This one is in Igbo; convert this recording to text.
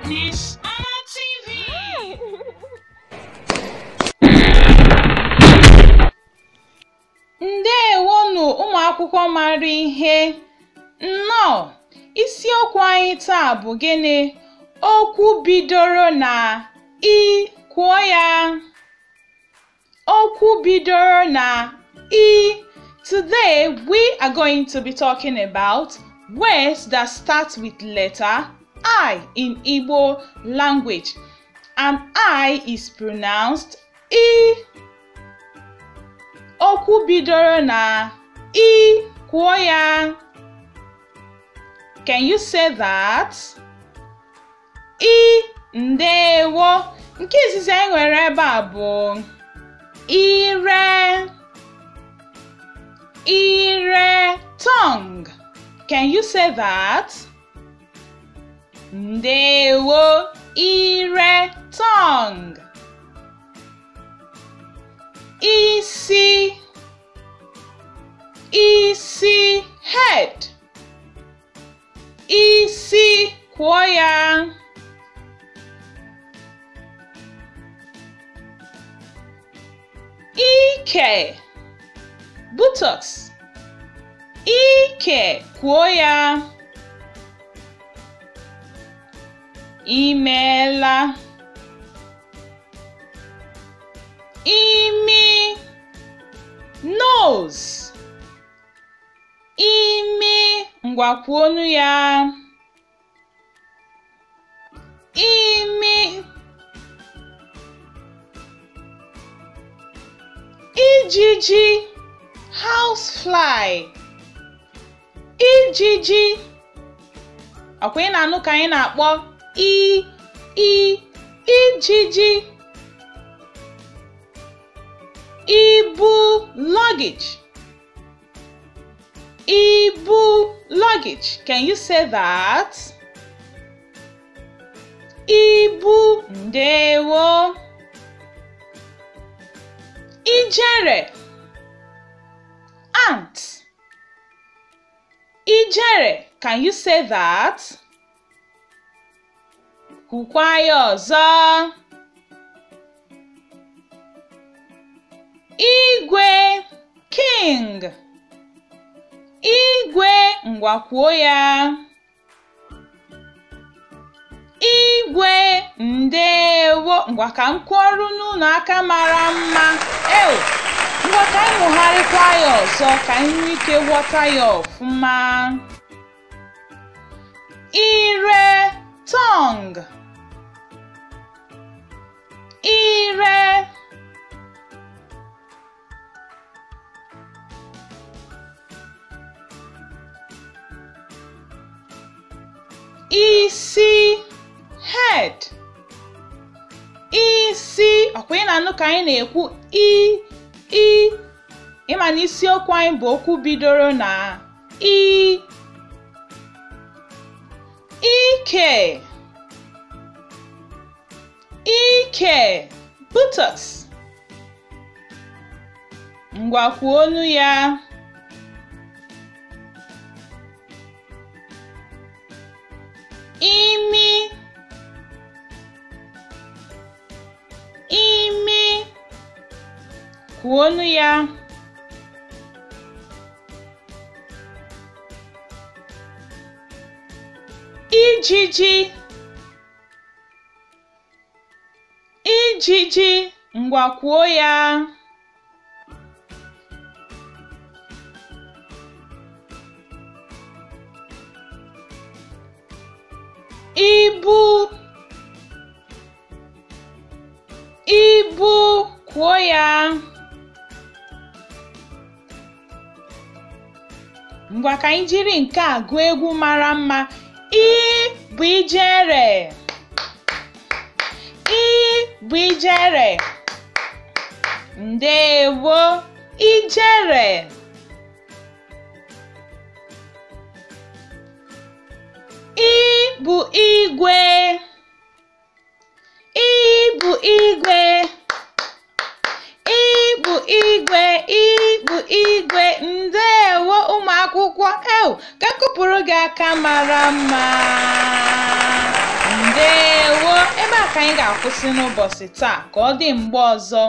Miss Anna TV. Ndewonu ụmụ akwụkwọ mara ihe. Nnọọ, isiokwu anyị taa bụ gịnị? Okwu bidoro na I, kwuo ya. Okwu bidoro na I. Today we are going to be talking about words that start with letter I in Igbo language. And I is pronounced I. Okwu bidoro na I, kwuo ya. Can you say that? I, ndewo. Nke izizi anyị nwere ebe a bụ ire. Ire, tongue. Can you say that? Ndewo, ire, tongue. Isi, isi, head. Isi, kwuo ya. Ike, buttocks. Ike, kwuo ya. Imeela. Imi, nose. Imi, ngwa kwuonu ya. Imi. Ijiji, housefly. Ijiji. Ọkwa ị na-anụ ka anyị na-akpọ i, ijiji. Ibu, luggage. Ibu, luggage. Can you say that? Ibu, ndewo. Ijere, ant. Ijere, can you say that? Kwukwa ya ọzọ. Igwe, king. Igwe, ngwa kwuo ya. Igwe, ndewo. Ngwa ka m kwụọrọ n'ụlọ aka mara mma. Ew, ngwa ka anyị mụgharịkwa ya ọzọ ka anyị nwee ike ghọta ya ọfụma. Ire, tongue. Ire. Isi, head. Isi, ọkwa ị na-anụ ka anyị na-ekwu i, i. Ịma na isiokwu anyị bụ okwu bidoro na I. Ike, ike, buttocks. Ngwa kwuonu ya. Imi, imi, kwuonu ya. Ijiji, ijiji, ngwa kwuo ya. Ibu, ibu, kwuo ya. Ngwa ka anyị jiri nke a gụọ egwu mara mma. I bụ ijere. I bụ ijere. Ndewo, ijere. I bụ igwe. I bụ igwe. I bụ igwe. I bụ igwe. Ndewo ụmụ akwụkwọ. Ew, ka m kụpụrụ gị aka mara mma. Ndewo, ebe a ka anyị ga-akwụsị n'ụbọchị taa. Ka ọ dị mgbe ọzọ.